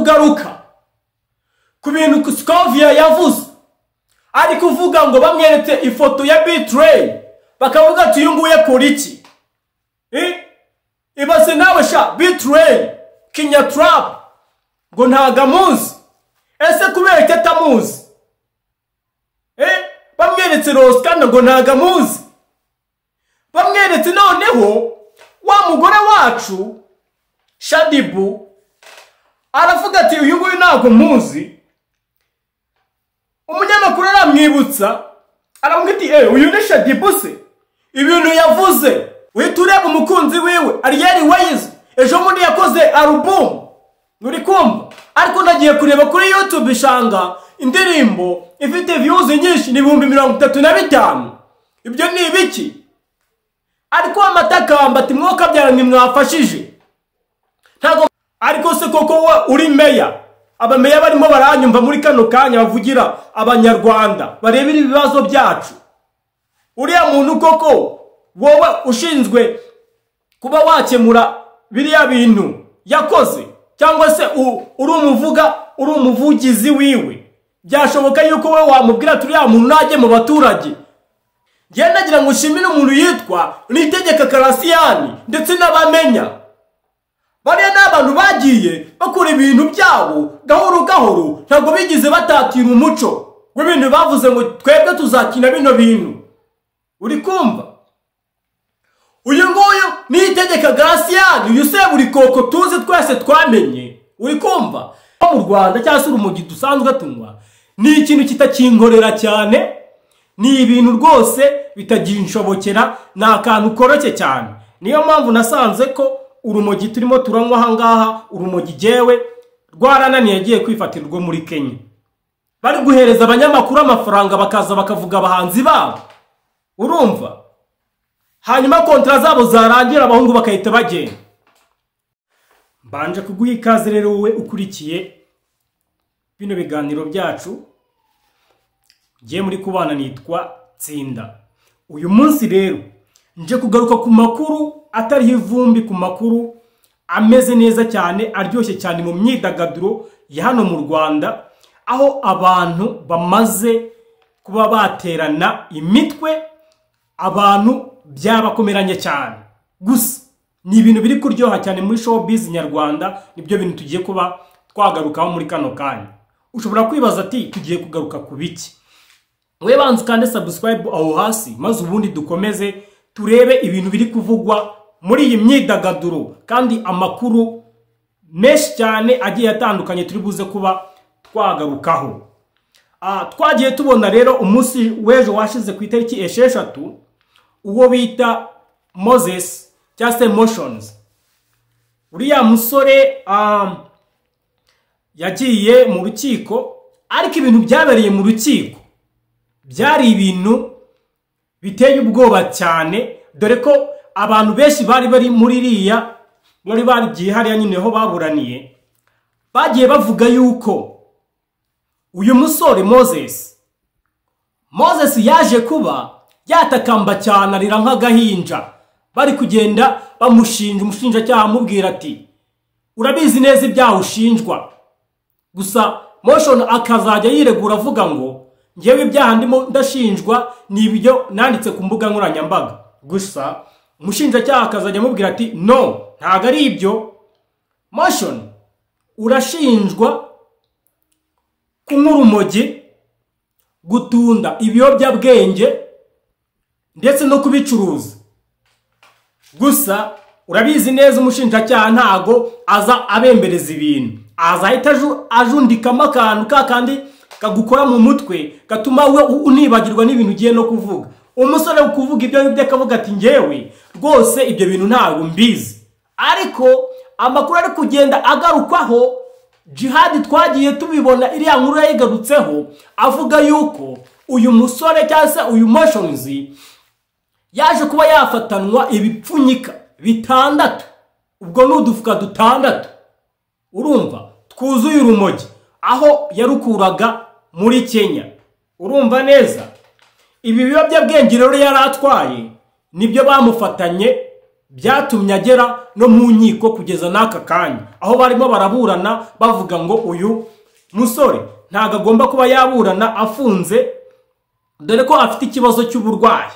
Kugaruka ku bintu Scovia yavuze, ari kuvuga ngo bamweretse ifoto ya B-Threy bakavuga ati: "Uyu nguyu akora iki?" Ibaze nawe sha, B-Threy Kinyatrap ngo ntago amuzi. Ese kubera icyo atamuzi? Bamweretse Ross Kana ngo ntago amuzi. Bamweretse noneho wa mugore wacu Shaddyboo, aravuga ati: "Uyu nguyu ntabwo muzi." Umunyamakuru aramwibutsa, aramubwira ati: "Uyu ni Shaddyboo se?" Ibintu yavuze, uhita ureba umukunzi wiwe Ariel Wayz, ejo bundi yakoze album, uri kumva? Ariko nagiye kureba kuri YouTube, ishanga indirimbo ifite views nyinshi ni 35,000. Ibyo ni ibiki? Ariko amatakamba ati: "Mwokabyara ntimwafashije." Ntabwo ariko se koko we uri meya, abameya barimo baranyumva muri kano kanya, bavugira Abanyarwanda, barebera ibibazo byacu, uriya muntu koko wowe ushinzwe kuba wakemura biriya bintu yakoze, cyangwa se uri umuvuga, uri umuvugizi wiwe, byashoboka yuko wowe wamubwira ati: "Uriya muntu najye mu baturage"? Ngenda nagira ngo nshimire umuntu yitwa Niyitegeka Gratien ndetse n'abamenya. Bariya ni abantu bagiye bakora ibintu byabo gahoro gahoro, ntabwo bigize batatira umuco w'ibintu. Bavuze ngo: "Twebwe tuzakina bino bintu." Uri kumva? Uyu nguyu Niyitegeka Gratien, uyu Seburikoko tuzi twese twamenye, uri kumva? Mu Rwanda cyangwa se urumogi dusanzwe tunywa ni ikintu kitakinkorera cyane, ni ibintu rwose bitaginshobokera, ni akantu koroshye cyane. Niyo mpamvu nasanze ko urumogi turimo turanywa aha ngaha, urumogi jyewe rwarananiye, agiye kwifatira urwo muri Kenya. Bari guhereza abanyamakuru amafaranga bakaza bakavuga abahanzi babo, urumva? Hanyuma contrat zabo zarangira, abahungu bagahita bagenda. Mbanje kuguha ikaze rero wowe ukurikiye bino biganiro byacu. Ngiye muri kubana nitwa Tsinda. Uyu munsi rero nje kugaruka ku makuru atariho ivumbi, ku makuru ameze neza cyane, aryoshye cyane mu myidagaduro ya hano mu Rwanda, aho abantu bamaze kuba baterana imitwe, abantu byabakomeranye cyane. Gusa ni ibintu biri kuryoha cyane muri showbiz nyarwanda, nibyo bintu tugiye kuba twagarukaho muri kano kanya. Ushobora kwibaza ati: "Tugiye kugaruka ku biki?" We banza ukande subscribe aho hasi, maze ubundi dukomeze turebe ibintu biri kuvugwa muri iyi myidagaduro, kandi amakuru menshi cyane agiye atandukanye turi buze kuba twagarukaho. Twagiye tubona rero umunsi w'ejo washize ku itariki 6, uwo bita Moses cyangwa se Moshions, uriya musore yagiye mu rukiko, ariko ibintu byabereye mu rukiko byari ibintu biteye ubwoba cyane, dore ko abantu benshi bari bari muri iriya, bari bagiye hariya nyine ho baburaniye, bagiye bavuga yuko uyu musore Moses yaje kuba yatakamba cyane, arira nk'agahinja, bari kugenda bamushinja. Umushinjacyaha amubwira ati: "Urabizi neza ibyaha ushinjwa." Gusa Moshions akazajya yiregura avuga ngo: "Ngewe ibyaha ndimo ndashinjwa ni ibyo nanditse ku mbuga nkoranyambaga." Gusa umushinjacyaha akazajya amubwira ati: "No, ntabwo ari ibyo. Moshions, urashinjwa kunywa urumogi, gutunda ibiyobyabwenge ndetse no kubicuruza." Gusa urabizi neza, umushinjacyaha ntago aza abembereza ibintu, aza ahita ajundikamo akantu ka kandi kagukora mu mutwe, gatuma we unibagirwa n'ibintu ugiye no kuvuga. Umusore kuvuga ibyo ngibyo akavuga ati: "Ngewe rwose ibyo bintu ntabwo mbizi." Ariko amakuru ari kugenda agarukwaho, Djihad twagiye tubibona, iriya nkuru yayigarutseho, avuga yuko uyu musore cyangwa se uyu Moshions yaje kuba yafatanwa ibipfunyika bitandatu, ubwo ni udufuka dutandatu, urumva, twuzuye urumogi, aho yarukuraga muri Kenya. Urumva neza, ibi biyobyabwenge rero yari atwaye nibyo bamufatanye. Byatumye agera no mu nkiko kugeza n'aka kanya, aho barimo baraburana bavuga ngo uyu musore ntabwo agomba kuba yaburana afunze, dore ko afite ikibazo cy'uburwayi.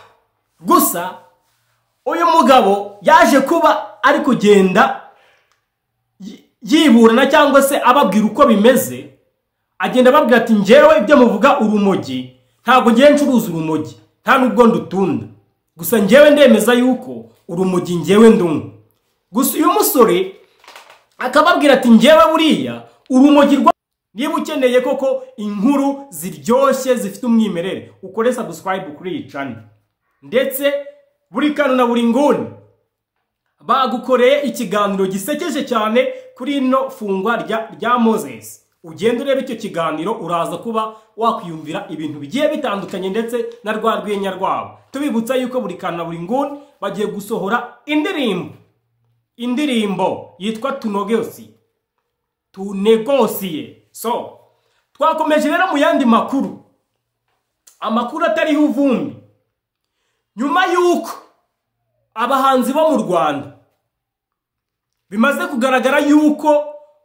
Gusa uyu mugabo yaje kuba ari kugenda yiburana cyangwa se ababwira uko bimeze, agenda ababwira ati njyewe ibyo muvuga urumogi ntabwo ngiye ncuruza urumogi, nta nubwo ndutunda, gusa njyewe ndemeza yuko urumogi njyewe ndunywa. Gusa uyu musore akababwira ati njyewe buriya urumogi rwa. Niba ukeneye koko inkuru ziryoshye zifite umwimerere, ukore subscribe kuri iyi channel, ndetse buri kantu na buri nguni bagukoreye ikiganiro gisekeje cyane kuri ino fungwa rya Moses. Ugenda urebe icyo kiganiro, uraza kuba wakwiyumvira ibintu bigiye bitandukanye ndetse na rwa rwenya rwabo. Tubibutsa yuko buri kantu na buri nguni bagiye gusohora indirimbo yitwa Tunogosi, tunegosiye. So twakomeje rero mu yandi makuru, amakuru atariho ivumbi. Nyuma yuko abahanzi bo mu Rwanda bimaze kugaragara yuko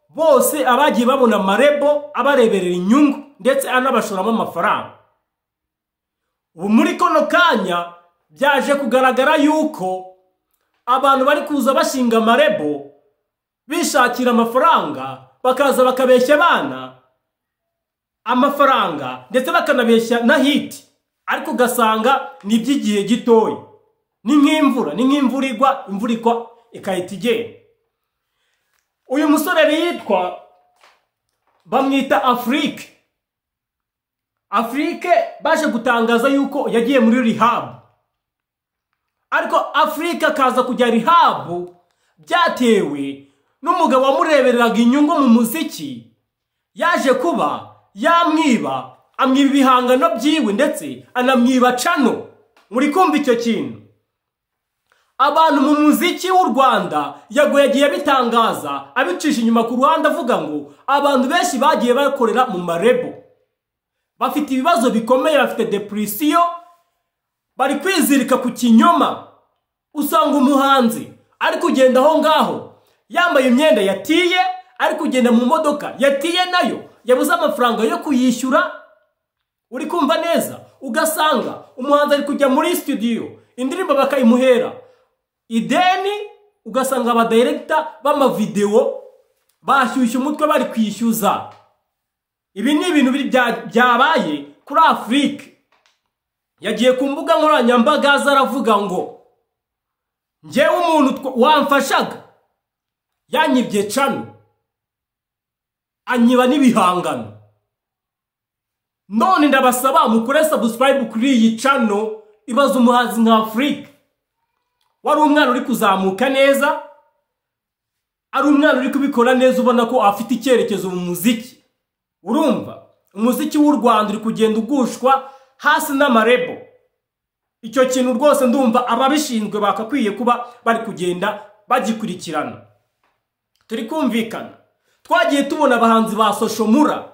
bose abagiye babona amarebo abareberera inyungu ndetse anabashoramo amafaranga, ubu muri kono kanya byaje kugaragara yuko abantu bari kuza bashinga amarebo bishakira amafaranga, bakaza bakabeshya abana amafaranga ndetse bakanabeshya na hit, ariko ugasanga ni iby'igihe gitoya, ni nk'imvura igwa, imvura igwa ikahita igenda. Uyu musore yitwa bamwita Afrique. Afrique baje gutangaza yuko yagiye muri rehab, ariko Afrique akaza kujya rehab byatewe n'umugabo wamurebereraga inyungu mu muziki, yaje kuba yamwiba, amwiba ibihangano byiwe ndetse anamwiba cano. Muri kumva icyo kintu? Abantu mu muziki w'u Rwanda Yago yagiye bitangaza abicisha inyuma ku ruhande, avuga ngo abantu benshi bagiye bakorera mu marebo bafite ibibazo bikomeye, bafite depression, bari kwizirika ku kinyoma. Usanga umuhanzi ari kugenda aho ngaho yambaye imyenda yatiye, ari kugenda mu modoka yatiye nayo yabuze amafaranga yo kuyishyura. Uri kumva neza? Ugasanga umuhanzi ari kujya muri studio indirimbo bakayimuhera ideni, ugasanga aba director b'amavideo bashyushye umutwe bari kwishyuza. Ibi ni ibintu byabaye kuri Afrique. Yagiye ku mbuga nkoranyambaga aravuga ngo njyewe umuntu wamfashaga yanyibye cano, anyiba n'ibihangano, none ndabasaba mukore subscribe kuri iyi channel. Ibaza umuhanzi nka Afrique wari umwana uri kuzamuka neza, ari umwana uri kubikora neza, ubona ko afite icyerekezo mu muziki. Urumva umuziki w'u Rwanda uri kugenda ugushwa hasi n'amarebo. Icyo kintu rwose ndumva ababishinzwe bakakwiye kuba bari kugenda bagikurikirana. Turi kumvikana. Twagiye tubona abahanzi ba Soshomura.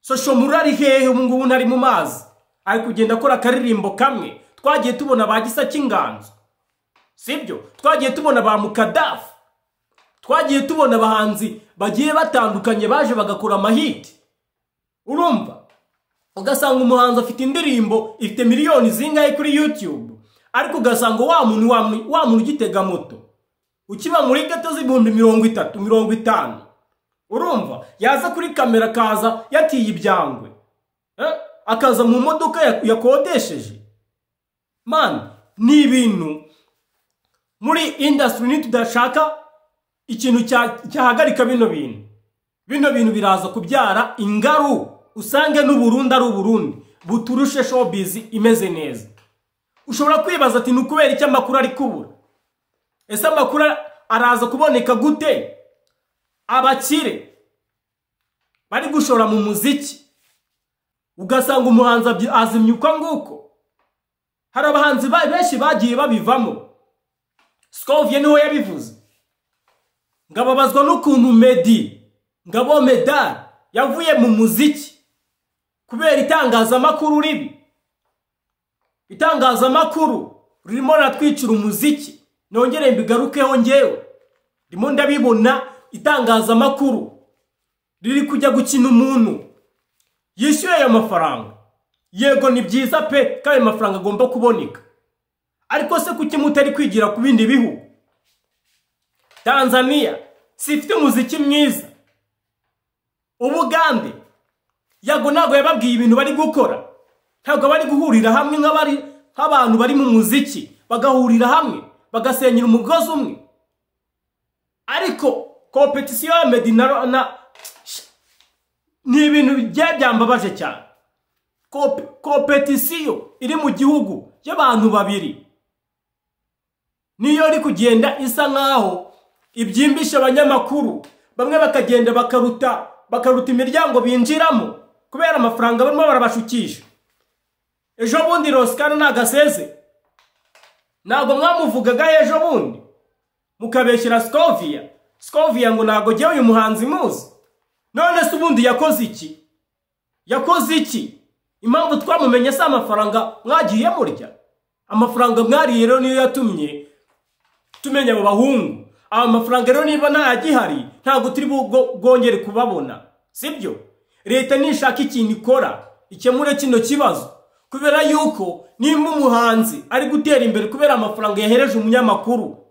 Soshomura ari hehe ubu ngubu? Ntari mu mazi, ari kugenda akora akaririmbo kamwe. Twagiye tubona ba Gisa cy'Inganzo, sibyo? Twagiye tubona ba Mukadafu, twagiye tubona abahanzi bagiye batandukanye baje bagakora amahiti. Urumva ugasanga umuhanzi afite indirimbo ifite miliyoni zingahe kuri YouTube, ariko ugasanga wa muntu ugitega moto ukiba muri gato z'ibihumbi 30, 50, urumva yaza kuri kamera akaza yatiye ibyangwe, akaza mu modoka yakodesheje. Man, ni ibintu muri industry nitudashaka ikintu cyahagarika bino bintu. Bino bintu biraza kubyara ingaru, usange n'Uburundi ari Uburundi buturushe showbiz imeze neza. Ushobora kwibaza ati nukubera icyo amakuru ari kubura? Ese amakuru araza kuboneka gute? Abakire bari gushora mu muziki, ugasanga umuhanzi azimye uko nguko. Hari abahanzi benshi bagiye babivamo. Scovie niwe yabivuze, ngababazwa n'ukuntu Meddy Ngabo Medal yavuye mu muziki kubera itangazamakuru ribi. Itangazamakuru ririmo ratwicira umuziki. Nongere mbigarukeho, ngewe ndimo ndabibona, itangazamakuru riri kujya gukina umuntu yishyuye ayo mafaranga. Yego, ni byiza pe ko ayo mafaranga agomba kuboneka, ariko se kuki mutari kwigira ku bindi bihugu? Tanzania si ifite umuziki mwiza? Ubugande, Yago ntabwo yababwiye ibintu bari gukora? Ntabwo bari guhurira hamwe nk'abantu bari mu muziki, bagahurira hamwe bagasenyera umugozi umwe? Ariko compétition ya Meddy na ni ibintu bigiye byambabaje cyane. Compétition iri mu gihugu y'abantu babiri niyo iri kugenda isa nkaho ibyimbisha abanyamakuru bamwe, bakagenda bakaruta imiryango binjiramo kubera amafaranga barimo barabashukisha. Ejo bundi Ross Kana ntagaseze, ntabwo mwamuvugaga ejo bundi mukabeshyira Scovia? Scovia ngo ntabwo jyewe uyu muhanzi muzi. None se ubundi yakoze iki? Yakoze iki? Impamvu twamumenye si amafaranga mwagiye murya? Amafaranga mwariye rero niyo yatumye tumenya abo bahungu. Aba mafaranga rero niba ntayagihari, ntabwo turi bwongere kubabona, sibyo? Leta nishaka ikintu ikora ikemure kino kibazo, kubera yuko nimba umuhanzi ari gutera imbere kubera amafaranga yahereje umunyamakuru,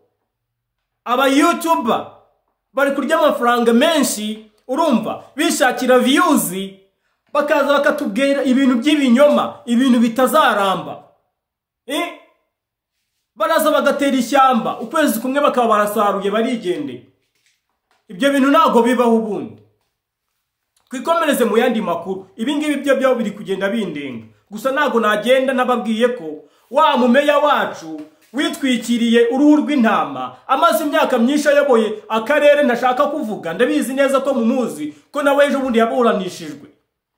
aba YouTuber bari kurya amafaranga menshi, urumva, bishakira views, bakaza bakatubwira ibintu by'ibinyoma, ibintu bitazaramba. Baraza bagatera ishyamba ukwezi kumwe, bakaba barasaruye, barigendeye. Ibyo bintu ntabwo bibaho ubundi. Twikomereze mu yandi makuru. Ibi ngibi byo biri kugenda bindenga. Gusa ntabwo nagenda nababwiye ko wa mumeya wacu witwikiriye uruhu rw'intama, amaze imyaka myinshi ayoboye akarere ntashaka kuvuga, ndabizi neza ko mumuzi, ko nawe ejo bundi yaburanishijwe.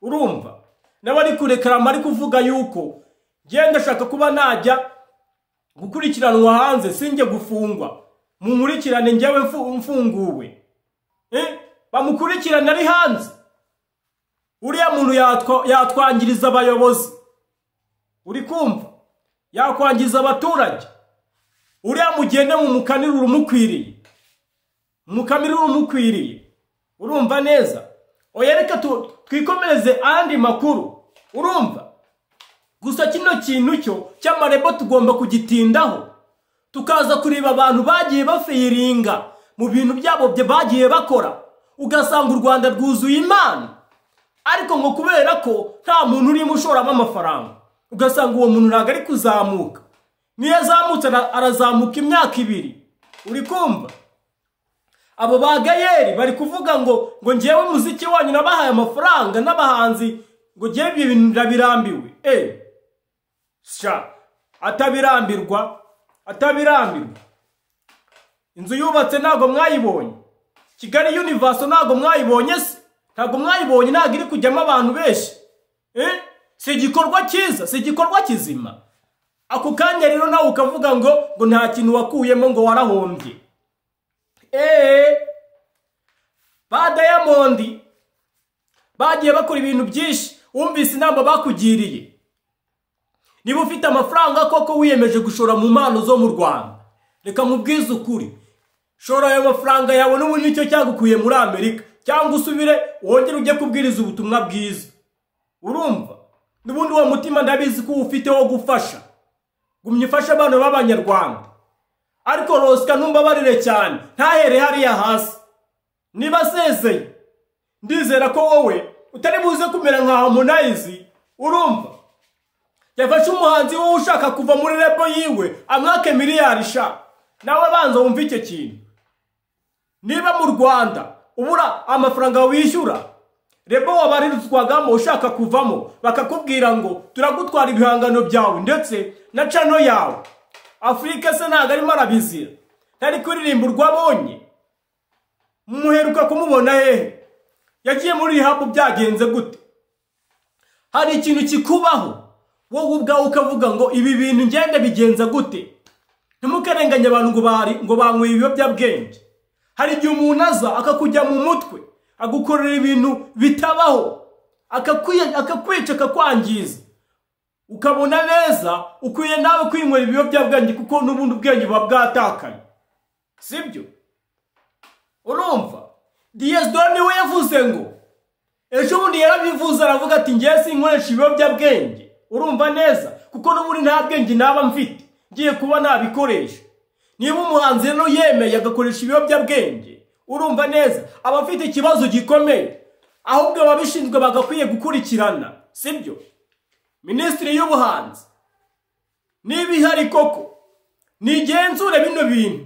Urumva, nawe ari kurekarama, ari kuvuga yuko ngenda ashaka kuba najya gukurikiranwa hanze, sinjye gufungwa, munkurikirane njyewe mfunguwe. Bamukurikirane ari hanze. Uriya muntu yatwangiriza abayobozi, uri kumva, yakwangiza abaturage. Uriya mugende mu mukanire urumukwiriye, mukamire urumukwiriye, urumva neza? Oya, reka twikomereze andi makuru. Urumva, gusa kino kintu cyo cy'ama label tugomba kugitindaho, tukaza kureba abantu bagiye bafailinga mu bintu byabo bagiye bakora, ugasanga u Rwanda rwuzuye impano, ariko ngo kubera ko nta muntu urimo ushoramo amafaranga, ugasanga uwo muntu ntabwo ari kuzamuka. Niyo azamutse, arazamuka imyaka 2. Uri kumva, abo ba Gael bari kuvuga ngo ngewe muziki wanyu nabahaye amafaranga n'abahanzi, ngo ngewe ibyo bintu ndabirambiwe. Sha, atabirambirwa, atabirambirwa. Inzu yubatse ntabwo mwayibonye? Kigali Universe ntabwo mwayibonye se? Ntabwo mwayibonye? Ntabwo iri kujyamo abantu benshi? Si igikorwa cyiza? Si igikorwa kizima? Ako kanya rero nawe ukavuga ngo nta kintu wakuyemo, ngo warahombye. Ba Diamond bagiye bakora ibintu byinshi. Wumvise inama bakugiriye? Niba ufite amafaranga koko wiyemeje gushora mu mpano zo mu Rwanda, reka nkubwize ukuri, shora ayo mafaranga yawe, n'ubundi nicyo cyagukuye muri Amerika, cyangwa usubire wongere ujye kubwiriza ubutumwa bwiza. Urumva, n'ubundi uwo mutima ndabizi ko ufite wo gufasha. Gumya ufashe abana b'Abanyarwanda. Ariko Ross Kana, ntumbabarire cyane, ntahere hariya hasi. Niba asezeye, ndizera ko wowe utari buze kumera nka Harmonize. Urumva, yafashe umuhanzi wowe ushaka kuva muri label yiwe, amwake miliyari. Sha, nawe banza wumve icyo kintu. Niba mu Rwanda ubura amafaranga wishyura label wabarizwagamo, ushaka kuvamo bakakubwira ngo turagutwara ibihangano byawe ndetse na channel yawe, Afrique se ntabwo arimo arabizira? Ntari kuririmba urwo abonye? Muheruka kumubona hehe? Yagiye muri rehab, byagenze gute? Hari ikintu kikubaho wowe ubwawe ukavuga ngo ibi bintu ngende bigenza gute? Ntimukarenganye abantu ngo bari ngo banyweye ibiyobyabwenge. Hari igihe umuntu aza akakujya mu mutwe, agukorera ibintu bitabaho, akakwica, akakwangiza. Ukabona neza ukwiye nawe kwinywera ibiyobyabwenge kuko n'ubundi ubwenge buba bwatakaye, sibyo? Urumva Diez Dola niwe yavuze ngo ejo bundi yarabivuze, aravuga ati ngiye sinkoresha ibiyobyabwenge, urumva neza, kuko n'ubundi nta bwenge naba mfite ngiye kuba nabikoresha. Niba umuhanzi rero yemeye agakoresha ibiyobyabwenge, urumva neza, aba afite ikibazo gikomeye, ahubwo ababishinzwe bagakwiye gukurikirana, sibyo? Minisitiri y'ubuhanzi niba ihari koko nigenzure bino bintu,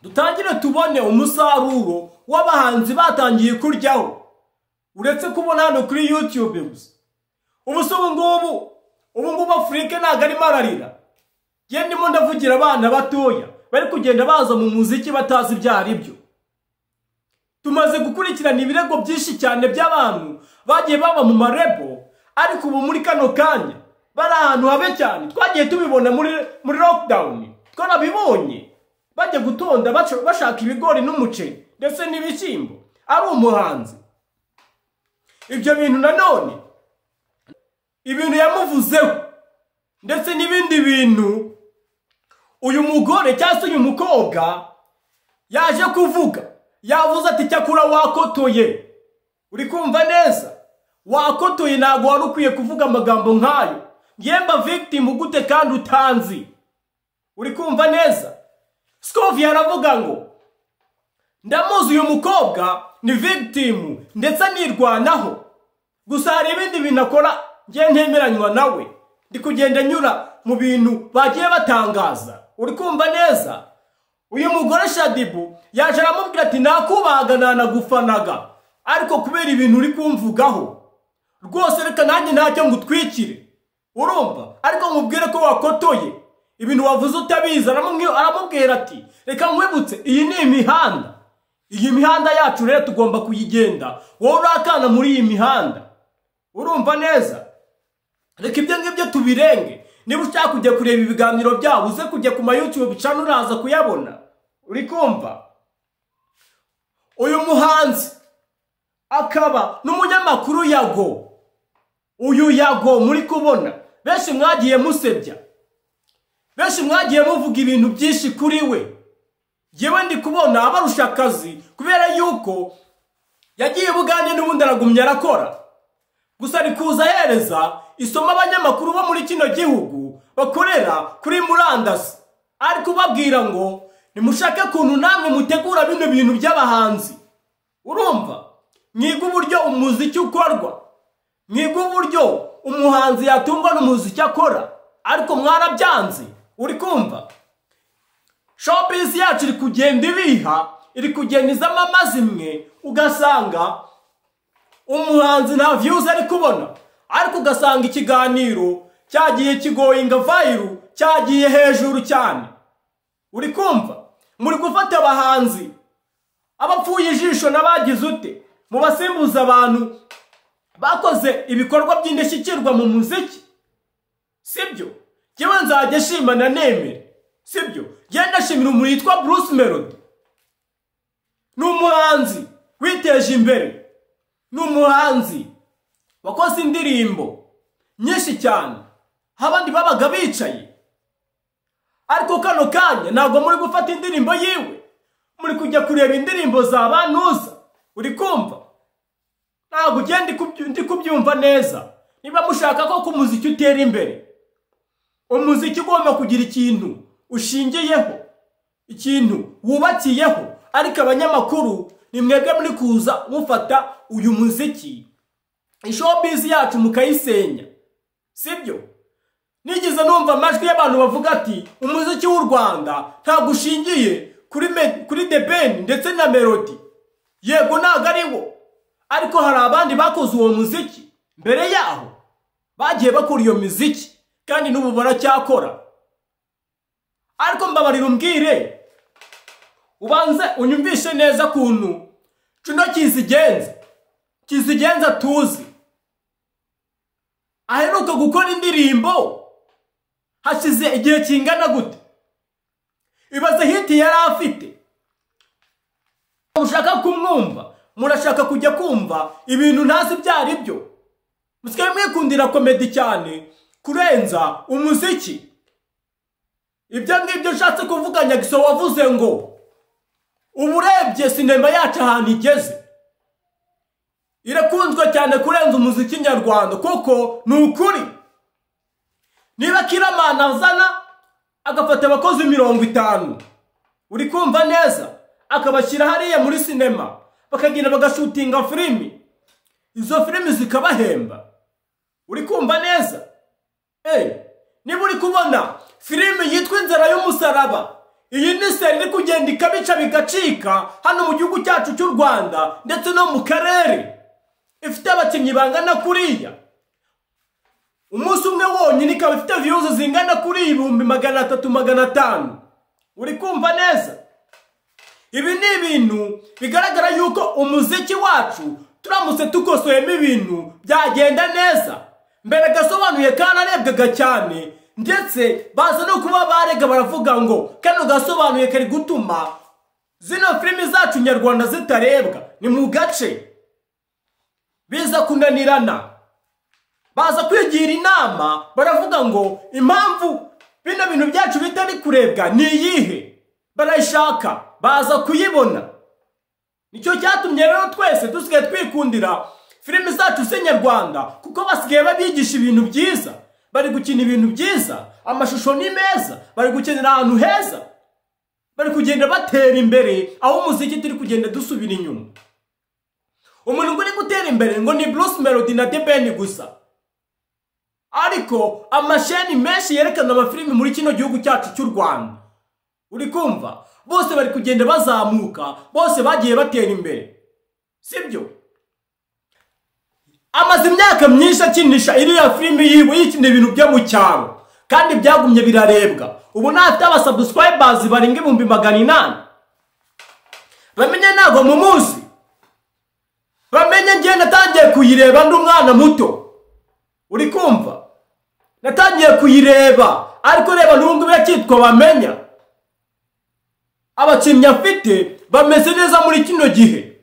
dutangire tubone umusaruro w'abahanzi batangiye kuryaho, uretse kubona hano kuri YouTube gusa. Ubu se ubu ngubu Afurika ntabwo arimo ararira. Njye ndimo ndavugira abana batoya bari kugenda baza mu muziki batazi ibyo ari byo. Tumaze gukurikirana ibirego byinshi cyane by'abantu bagiye baba mu marebo, ariko ubu muri kano kanya bari ahantu habe cyane. Twagiye tubibona muri lockdown, twarabibonye bajya gutonda bashaka ibigori n'umuceri ndetse n'ibishyimbo, ari umuhanzi. Ibyo bintu nanone ibintu yamuvuzeho ndetse n'ibindi bintu uyu mugore cyangwa se uyu mukobwa yaje kuvuga, yavuze ati cyakura wakotoye. Uri kumva neza, wakotoye, ntabwo wari ukwiye kuvuga amagambo nkayo. Yemba victim gute kandi utanzi? Uri kumva neza? Scovia aravuga ngo ndamuzi uyu mukobwa ni victim ndetse nirwanaho, gusa hari ibindi bintu akora ngiye ntemeranywa nawe, ndi kugenda nyura mu bintu bagiye batangaza. Uri kumva neza? Uyu mugore Shaddyboo yaje aramubwira ati nakubaga nanagufanaga, ariko kubera ibintu uri kumvugaho rwose reka nanjye ntacyo ngutwikire, urumva, ariko nkubwire ko wakotoye ibintu wavuze utabizi. Aramubwira ati reka nkwibutse, iyi ni imihanda, iyi mihanda yacu rero tugomba kuyigenda, wowe urakana muri iyi mihanda, urumva neza, reka ibyo ngibyo tubirenge. Niba ushaka kujya kureba ibiganiro byabo uze kujya ku ma YouTube channel uraza kuyabona. Uri kumva? Uyu muhanzi akaba n'umunyamakuru Yago. Uyu Yago muri kubona benshi mwagiye musebya, benshi mwagiye muvuga ibintu byinshi kuri we. Yewe ndi kubona abarusha akazi kubera yuko yagiye Bugande n'ubundi aragumya arakora. Gusa ari kuza ahereza isomo abanyamakuru bo muri kino gihugu bakorera kuri murandasi, ari kubabwira ngo nimushake kuntu namwe mutegura bino bintu by'abahanzi. Urumva, mwiga uburyo umuziki ukorwa, mwiga uburyo umuhanzi yatungwa n'umuziki akora, ariko mwarabyanze. Uri kumva? Showbiz yacu iri kugenda ibiha, iri kugenda izamo amazimwe, ugasanga umuhanzi nta views ari kubona, ariko ugasanga ikiganiro cyagiye kigoyinga viral, cyagiye hejuru cyane. Uri kumva? Muri gufata abahanzi abapfuye ijisho n'abagize ute, mubasimbuza abantu bakoze ibikorwa by'indashyikirwa mu muziki, sibyo? Yewe nzajya shima na nemere, sibyo? Genda shimira umuntu yitwa Bruce Melody, ni umuhanzi witeje imbere, ni umuhanzi wakoze indirimbo nyinshi cyane abandi babaga bicaye, ariko kano kanya ntabwo muri gufata indirimbo yiwe, muri kujya kureba indirimbo za banuza. Uri kumva? Ntabwo ugenda ndi kubyumva neza. Niba mushaka ko umuziki utera imbere, umuziki ugomba kugira ikintu ushingiyeho, ikintu wubakiyeho. Ariko abanyamakuru ni mwebwe muri kuza mufata uyu muziki, showbiz yacu mukayisenya, sibyo? Nigeze numva amajwi y'abantu bavuga ati umuziki w'u Rwanda ntabwo ushingiye kuri The Ben ndetse na Melody. Yego ntabwo ari wo, ariko hari abandi bakoze uwo muziki mbere yaho, bagiye bakora iyo muziki kandi n'ubu baracyakora. Ariko mbabarira umbwire, ubanze unyumvishe neza kuntu Juno Kizigenza tuzi aheruka gukora indirimbo hashize igihe kingana gute? Ibaze hiti yari afite. Ushaka kumwumva, murashaka kujya kumva ibintu ntazi byari byo. Musigaye mwikundira komedi cyane kurenza umuziki. Ibyo ngibyo nshatse kuvuga, Nyagiso wavuze ngo uburebye sinema yacu ahantu igeze irakunzwe cyane kurenza umuziki nyarwanda, kuko ni ukuri. Niba Kiramana azana agafata abakozi 50, uri kumva neza, akabashyira hariya muri sinema, bakagenda bagashutinga filimi, izo filimi zikabahemba, uri kumva neza. Niba uri kubona filimi yitwa Inzara y'Umusaraba, iyi ni seri iri kugenda ikabica bigacika hano mu gihugu cyacu cy'u Rwanda ndetse no mu karere, ifite abakinnyi bangana kuriya, umunsi umwe wonyine ikaba ifite views zingana kuri 300,000 500,000. Uri kumva neza. Ibi ni ibintu bigaragara yuko umuziki wacu turamutse tukosoyemo ibintu byagenda neza. Mbere gasobanuye kanarebwaga cyane, ndetse baza no kuba barega baravuga ngo kano gasobanuye kari gutuma zino filimi zacu nyarwanda zitarebwa, ni mu gace biza kunanirana. Baza kwigira inama baravuga ngo impamvu bino bintu byacu bitari kurebwa ni iyihe, barayishaka baza kuyibona. Nicyo cyatumye rero twese dusigaye twikundira filimi zacu z'inyarwanda, kuko basigaye babigisha ibintu byiza, bari gukina ibintu byiza, amashusho ni meza, bari gukinira ahantu heza, bari kugenda batera imbere, aho umuziki turi kugenda dusubira inyuma. Umuntu ngo uri gutera imbere ngo ni Bruce Melody na The Ben gusa, ariko amasheni menshi yerekana amafilimi muri kino gihugu cyacu cy'u Rwanda, uri kumva, bose bari kugenda bazamuka, bose bagiye batera imbere, sibyo? Amaze imyaka myinshi akinisha iriya filimi yiwe, yikina ibintu byo mu cyaro, kandi byagumye birarebwa. Ubu ntafite abasubscribers barenga 800,000. Bamenye ntago mumuzi, bamenye ngiye natangiye kuyireba ndi umwana muto, uri kumva, natangiye kuyireba, ariko reba n'ubu biracyitwa Bamenya. Abakinnyi afite bameze neza muri kino gihe.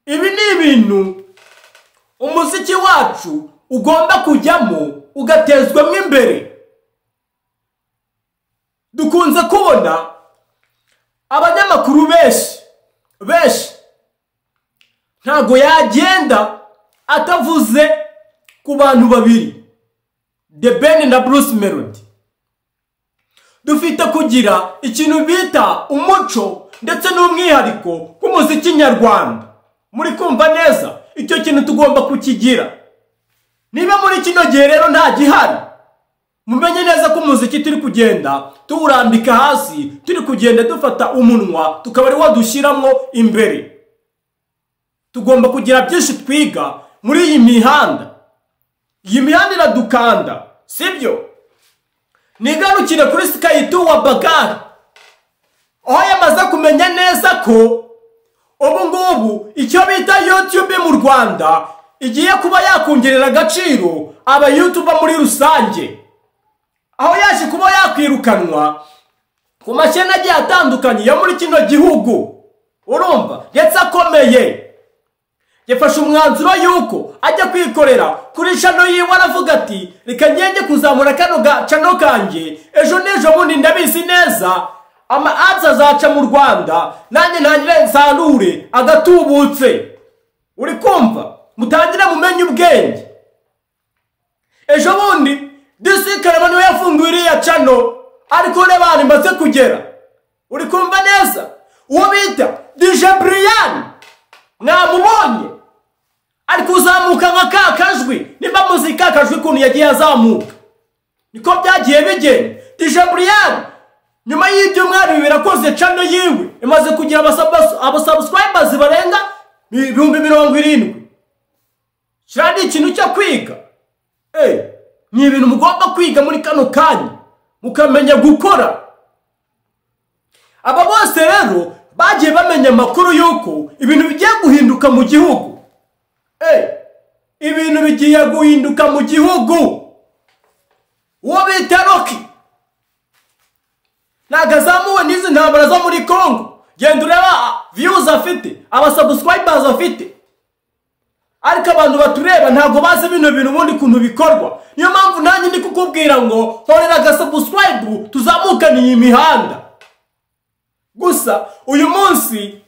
Ibi ni ibintu umuziki wacu ugomba kujyamo ugatezwamo imbere. Dukunze kubona abanyamakuru benshi ntago yagenda atavuze ku bantu babiri, The Ben na Bruce Melody. Dufite kugira ikintu bita umuco ndetse n'umwihariko k'umuziki nyarwanda. Muri kumva neza, icyo kintu tugomba kukigira. Niba muri kino gihe rero nta gihari, mumenye neza ko umuziki turi kugenda tuwurambika hasi, turi kugenda dufata umunwa tukaba ari wo dushyiramo imbere. Tugomba kugira byinshi twiga muri iyi mihanda. Iyi mihanda iradukanda, sibyo? Nigarukire kuri Sky2 wa Bagari, aho yamaze kumenya neza ko ubu ngubu icyo bita YouTube mu Rwanda igiye kuba yakongerera agaciro aba YouTuber muri rusange, aho yaje kuba yakwirukanwa ku masheni agiye atandukanye yo muri kino gihugu, urumva, ndetse akomeye. Yafashe umwanzuro yuko ajya kwikorera kuri channel yiwe, aravuga ati reka ngende kuzamura kano gacano kanjye, ejo n'ejo bundi ndabizi neza ama ads azaca mu Rwanda, nanjye ntangire nsarure agatubutse. Uri kumva, mutangire mumenye ubwenge. Ejo bundi DC Karema niwe yafunguye iriya channel, ariko reba ahantu imaze kugera. Uri kumva neza, uwo bita DJ Brian mwamubonye ari kuzamuka nka ka kajwi, nimba muzi ka kajwi ukuntu yagiye azamuka niko byagiye bigenda. DJ Brian nyuma y'ibyumweru bibiri akoze channel yiwe imaze kugira abasubscribers barenga 70,000. Kiriya ni ikintu cyo kwiga, ni ibintu mugomba kwiga muri kano kanya mukamenya gukora. Aba bose rero bagiye bamenya amakuru yuko ibintu bigiye guhinduka mu gihugu. Ibintu bigiye guhinduka mu gihugu. Uwo bita Rocky ntago azamuwe n'izi ntambara zo muri Congo. Genda ureba views afite, abasubscribers afite. Ariko abantu batureba ntabwo bazi bino bintu ubundi kuntu bikorwa. Niyo mpamvu nanjye ndi kukubwira ngo nkorera agasubscribe, tuzamukane iyi mihanda. Gusa uyu munsi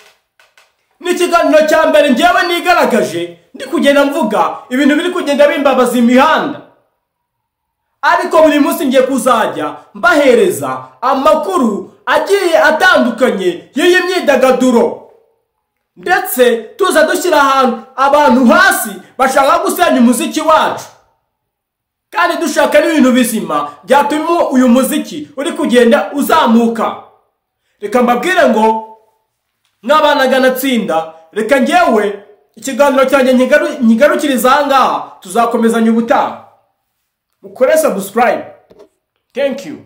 ni ikiganiro cya mbere ngewe nigaragaje ndi kugenda mvuga ibintu biri kugenda bimbabaza imihanda, ariko buri munsi ngiye kuzajya mbahereza amakuru agiye atandukanye y'iyi myidagaduro, ndetse tuza dushyira ahantu abantu hasi bashaka gusenya umuziki wacu, kandi dushaka n'ibintu bizima byatuma uyu muziki uri kugenda uzamuka. Reka mbabwire ngo mwabanaga tsinda, reka ngewe ikiganiro cyanjye nkigarukiriza aha ngaha, tuzakomezanya ubutaha. Mukore subscribe. Thank you.